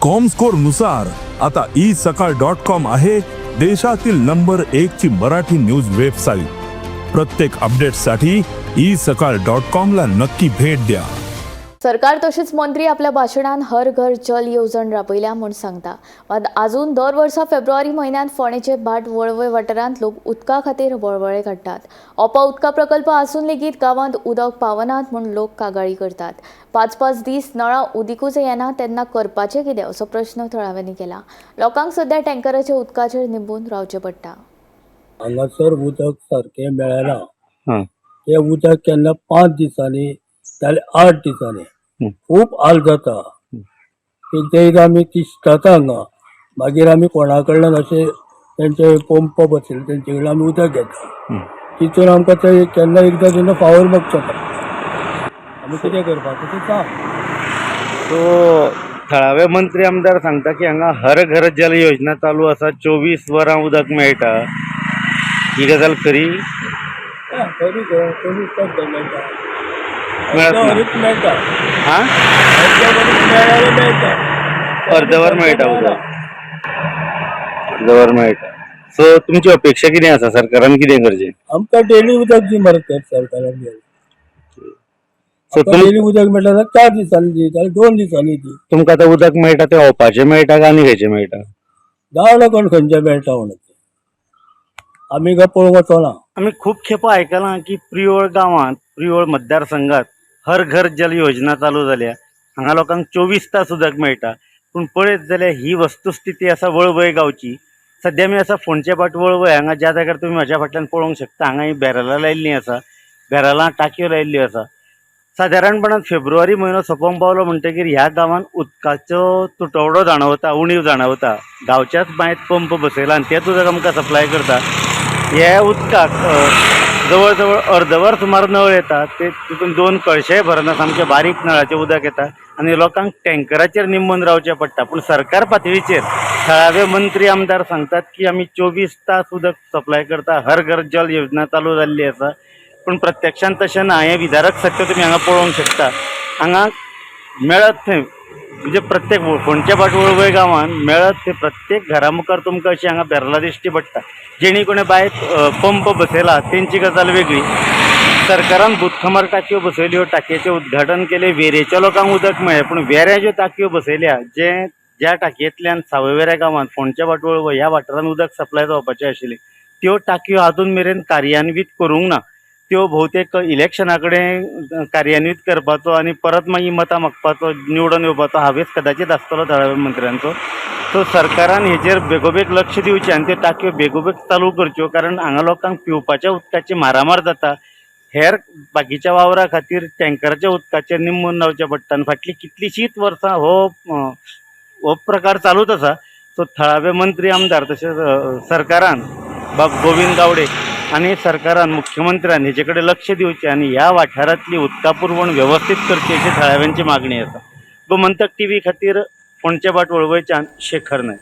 Comscore नुसार आता E सकाळ डॉट कॉम आहे देशातील नंबर एक ची मराठी न्यूज वेबसाईट. प्रत्येक अपडेटसाठी ई सकाळ डॉट कॉम ला नक्की भेट द्या. सरकार तशेंच मंत्री आपल्या भाशणान हर घर जल येवजण राबयल्या म्हूण सांगता, मात आजून दर वर्सा फेब्रुवारी म्हयन्यांत फोंडेचे भाट वळवय वाठारांत लोक उदका खातीर वळवळे काडटात. ओपा उदका प्रकल्प आसून लेगीत गांवांत उदक पावनात म्हूण लोक कागाळी करतात. पांच पांच दीस नळां उदीकूच येना तेन्ना करपाचें कितें, असो प्रश्न थळाव्यांनी केला. लोकांक सध्या टँकराच्या उदकाचेर निंबून रावचें पडटा. हांगासर उदक सारकें मेळना. तें उदक केन्ना 5 दिसांनी जाल्यार 8 दिसांनी. खूब हाल जाता. एकदां एकदां आमी तिश्टता हांगा. मागीर आमी कोणा कडल्यान अशें तेंचे पंप बसयले, तेंचे कडल्यान आमी उदक घेता. तितून आमकां ते केन्ना एकदां तेन्ना फावर मागचो पडटा. आमी कितें करपाचें तें सांग. सो थळावे मंत्री आमदार सांगता की हांगा हर घर जल योजना चालू आसा, 24 वरां उदक मेळटा. ही गजाल खरी? हय, खरी गो. 24 तास मेळटा. मेळत ना. वरीच मेळटा. हां. अर्दवरीच मेळ्ळ्यार मेळटा. अर्दवर मेळटा उदक, अर्दवर मेळटा. सो तुमची अपेक्षा कितें आसा, सरकारान कितें करचें? आमकां डेली उदक दी मरे तर सरकारान. सो तुम डेली उदक मेळटा जाल्यार 4 दिसांनी दी, जाल्यार 2 दिसांनी दी. तुमकां आतां उदक मेळटा तें ओपाचें मेळटा काय आनी खंयचें मेळटा? जाणा कोण खंयचें मेळटा म्हणून तें. आमी काय पळोवंक वचना. आमी खूब खेपो आयकलां की प्रियोळ गांवांत, प्रियोळ मतदारसंघात हर घर जल योजना चालू जाल्या, हांगा लोकांक 24 तास उदक मेळटा. पूण पळयत जाल्यार ही वस्तुस्थिती आसा वळवय गांवची. सद्या आमी आसा फोंडचे भाट वळवय. हांगा ज्या जाग्यार तुमी म्हज्या फाटल्यान पळोवंक शकता, हांगा ही बॅरलां लायिल्लीं आसा, बॅरलां टाकयो लायिल्ल्यो आसा. सादारणपणान फेब्रुवारी म्हयनो सोंपोंक पावलो म्हणटगीर ह्या गांवांत उदकाचो तुटवडो जाणवता, उणीव जाणवता. गांवच्याच बांयत पंप बसयला आनी तेंच उदक आमकां सप्लाय करता. ह्या उदकाक जवळ जवळ अर्दवर सुमार नळ येता, ते तितून दोन कळशेय भरना. सामकें बारीक नळाचें उदक येता आनी लोकांक टँकराचेर निंबून रावचें पडटा. पूण सरकार पातळीचेर थळावे मंत्री आमदार सांगतात की आमी 24 तास उदक सप्लाय करता, हर घर जल योजना चालू जाल्ली आसा. पूण प्रत्यक्षांत तशें ना. हें विदारक सत्य तुमी हांगा पळोवंक शकता. हांगा मेळत थंय, म्हणजे प्रत्येक फोंडच्या भाट वळवय गांवांत मेळत थंय प्रत्येक घरा मुखार तुमकां अशी हांगा बॅरलां दिश्टी पडटा. जेणी कोणें बांयत पंप बसयला तेंची गजाल वेगळी. सरकारान भूतखमार टाकयो बसयल्यो, टाकयेचें उद्घाटन केलें, वेरेच्या लोकांक उदक मेळ्ळें. पूण वेऱ्या ज्यो टाकयो बसयल्या, जे ज्या टाकयेंतल्यान सावयवेऱ्या गांवांत, फोंडच्या भाट वळवय ह्या वाठारांत उदक सप्लाय जावपाचें आशिल्लें, त्यो टाकयो आजून मेरेन कार्यान्वीत करूंक ना. त्यो भोवतेक इलेक्शना कडेन कार्यान्वीत करपाचो आनी परत मागीर मतां मागपाचो, निवडून येवपाचो हावेस कदाचीत आसतलो थळाव्या मंत्र्यांचो. सो सरकारान हेजेर बेगोबेग लक्ष दिवचें आनी त्यो टाकयो बेगोबेग चालू करच्यो, कारण हांगा लोकांक पिवपाच्या उदकाची मारामार जाता. हेर बाकीच्या वावरा खातीर टँकराच्या उदकाचेर निंबून रावचें पडटा आनी फाटलीं कितलींशींच वर्सां हो प्रकार चालूच आसा. सो थळावे मंत्री आमदार तशेंच सरकारान, बाब गोविंद गावडे आनी सरकारान, मुख्यमंत्र्यान हेजे कडेन लक्ष दिवचें आनी ह्या वाठारांतली उदका पुरवण वेवस्थीत करची, अशी थळाव्यांची मागणी आसा. गोमंतक टीव्ही खातीर फोंडचे भाट वळवयच्यान शेखर नायक.